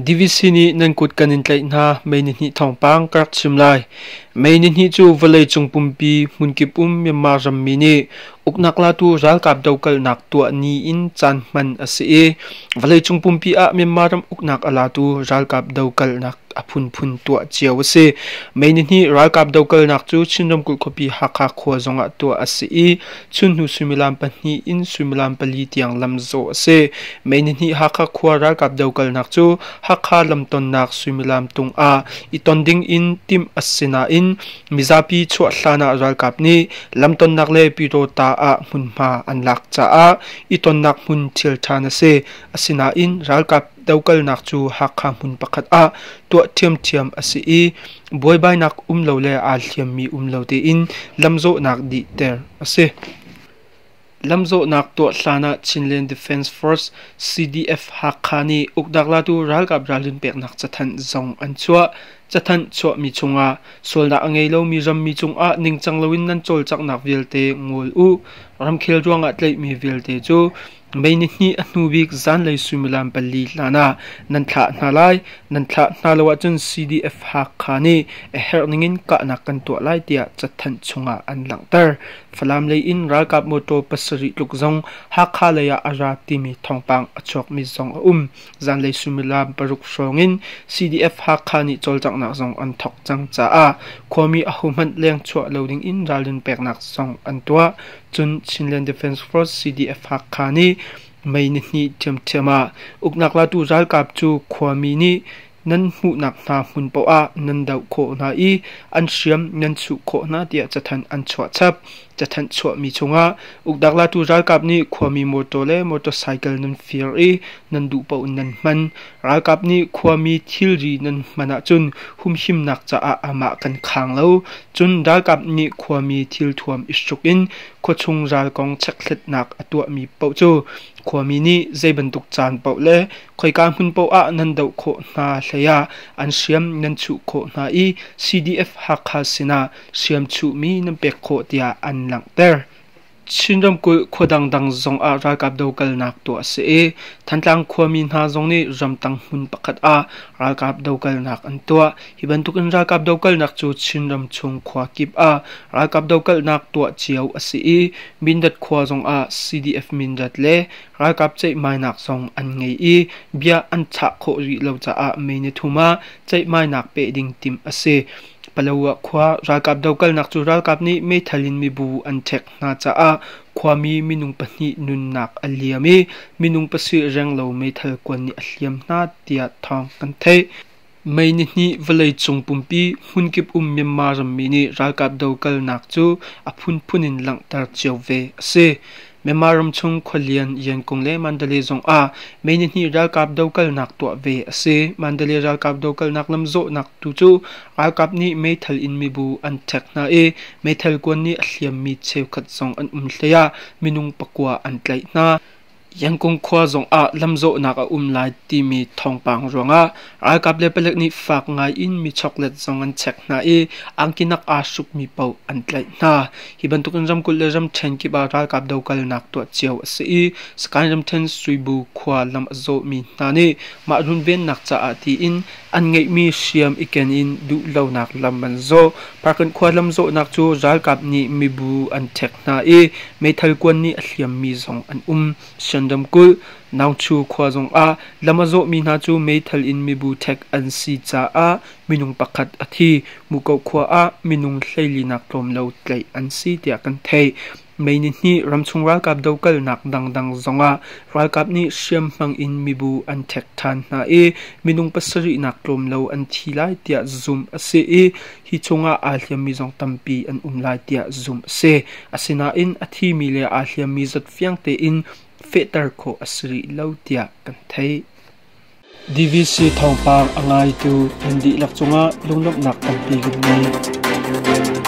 DVC nih nan kut kan in tlaih hna. Mei nihnih thawngpang ka rak chim lai. Mei nihnih cu vawleicung pumpi hmunkip um Myanmar rammi nih uknak latu ralkap dokalnak tuah ni in caan hman a si i vawleicung pumpi ah Myanmar ram uknak a latu ralkap dokalnak a phunphun tuah cio a si. Mei nihnih ralkap dokalnak cu Chin ramkulh khuapi Hakha khua zongah tuah a si i chunhnu suimilam 2 in suimilam 4 tiang lamzawh a si. Mei nihnih Hakha khua ralkap dokalnak cu Hakha lamtonnak suimilam tung ah i ton ding in timh a si nain mizapi chuah hlan ah ralkap nih lamtonnak le Pyidawta ah hmunhma an lak caah i tonnak hmun thil ṭhan a si. Asinain ralkap dokalnak cu Hakha hmun pakhat ah tuah ṭhiamṭhiam a si i buaibainak um lo le aa hliammi um lo tein lamzawhnak dihter a si. Lamzawhnak tuah hlan ah Chinland Defence Force CDF Hakha nih uknak latu ralkap ralrin peknak cathanh zong an chuah. Cathanh chuahmi chungah sualnak a ngei lomi rammi cungah ningcang loin nan cawlcanghnak vialte ngol u. Ramkhel ruangah tlaihmi vialte cu Mei nihnih a hnu bik zanlei suimilam 4 hlan ah nan thlah hna lai. Nan thlah hna lo ahcun CDF Hakha nih a herh ningin kahnak kan tuah lai tiah cathanh chungah an langhter. Falam lei in ralkap mawṭaw 7 tluk zong Hakha lei ah a ra timi thawngpang a chuakmi zong a um. Zanlei suimilam 6 hrawng in CDF Hakha nih cawlcanghnak zong an thawk cang caah khuami ahohmanh leng chuah lo ding in ralrin peknak zong an tuah. Cun Chinland Defence Force CDF Hakha nih Mei nihnih ṭhiamṭhiam ah uknak latu ralkap cu khuami nih nan hmuhnak hna hmun paoh ah nan doh khawh hna i an hriam nan chuh khawh hna tiah cathanh an chuah chap. Cathanh chuahmi chungah uknak latu ralkap nih khuami motor le motorcycle nan fir i nan duh paoh in nan hman. Ralkap nih khuami thilri nan hman ahcun humhimnak caah amah kan khang lo. Cun ralkap nih khuami thilthuam i hruk in khuachung ral kong chekhlatnak a tuahmi paoh cu khuami nih zei bantuk caan paoh le khoika hmun paoh ah nan doh khawh hna hleiah an hriam nan chuh khawh hna i CDF Hakha sinah hriam chuhmi nan pek khawh tiah an langhter. Chin ramkulh khua dangdang zongah ralkap dokalnak tuah a si i Thantlang khuami hna zong nih ramtang hmun pakhat ah ralkap dokalnak an tuah. Hi bantukin ralkap dokalnak cu Chin ram chung khua kip ah ralkap dokalnak tuah cio a si i Mindat khua zongah CDF Mindat le ralkap ceihmainak zong an ngei i bia an chah khawh rih lo caah May nithum ah ceihmainak peh ding timh a si. Palawa khua ralkap dokalnak cu ralkap nih meithal in mibu an ṭhek hna caah khuami minung 2 nunnak a liam i minung 7 renglo meithal kuan nih a hliam hna tiah thawng kan theih. Mei nihnih vawleicung pumpi hmunkip um Myanmar rammi nih ralkap dokalnak cu a phunphun in langhter cio ve a si. Myanmar ramchung khualian Yangon le Mandalay zongah May nihnih ralkap dokalnak tuah ve a si. Mandalay ralkap dokalnak lamzawhnak tu cu ralkap nih meithal in mibu an ṭhek hna i meithal kuan nih a hliammi cheukhat zong an um hleiah minung 9 an tlaih hna. Yangon khua zongah lamzawhnak a um lai timi thawngpang ruangah ralkap le palek nih fak ngai in mi choklet zong an chek hna i angkinak aa hrukmi paoh an tlaih hna. Hi bantukin ramkulh le ramṭhen kip ah ralkap dokalnak tuah cio a si i Sagaing ramṭhen Suibu khua lam a zawhmi hna nih mah runvennak caah tiin an ngeihmi hriam i ken in duhlonak lam an zawh. Parkanh khua lam zawhnak cu ralkap nih mibu an ṭhek hna i meithal kuan nih a hliammi zong an um. Shan ramkulh Naungchu khua zongah lam a zawhmi hna cu meithal in mibu ṭhek an si caah minung pakhat a thi. Muko khua ah minung 14 tlawm lo tlaih an si tiah kan theih. Mei nihnih ramchung ralkap dokalnak dangdang zongah ralkap nih hriam hmang in mibu an ṭhek ṭhan hna i minung 7 tlawm lo an thi lai tiah zumh a si i hi chungah aa hliammi zong tampi an um lai tiah zumh a si. Asinain a thimi le aa hliammi zat fiang tein fehter khawh a si rih lo tiah kan theih. DVC thawngpang a ngaitu nan dihlak cungah lunglawmhnak tampi kan ngei.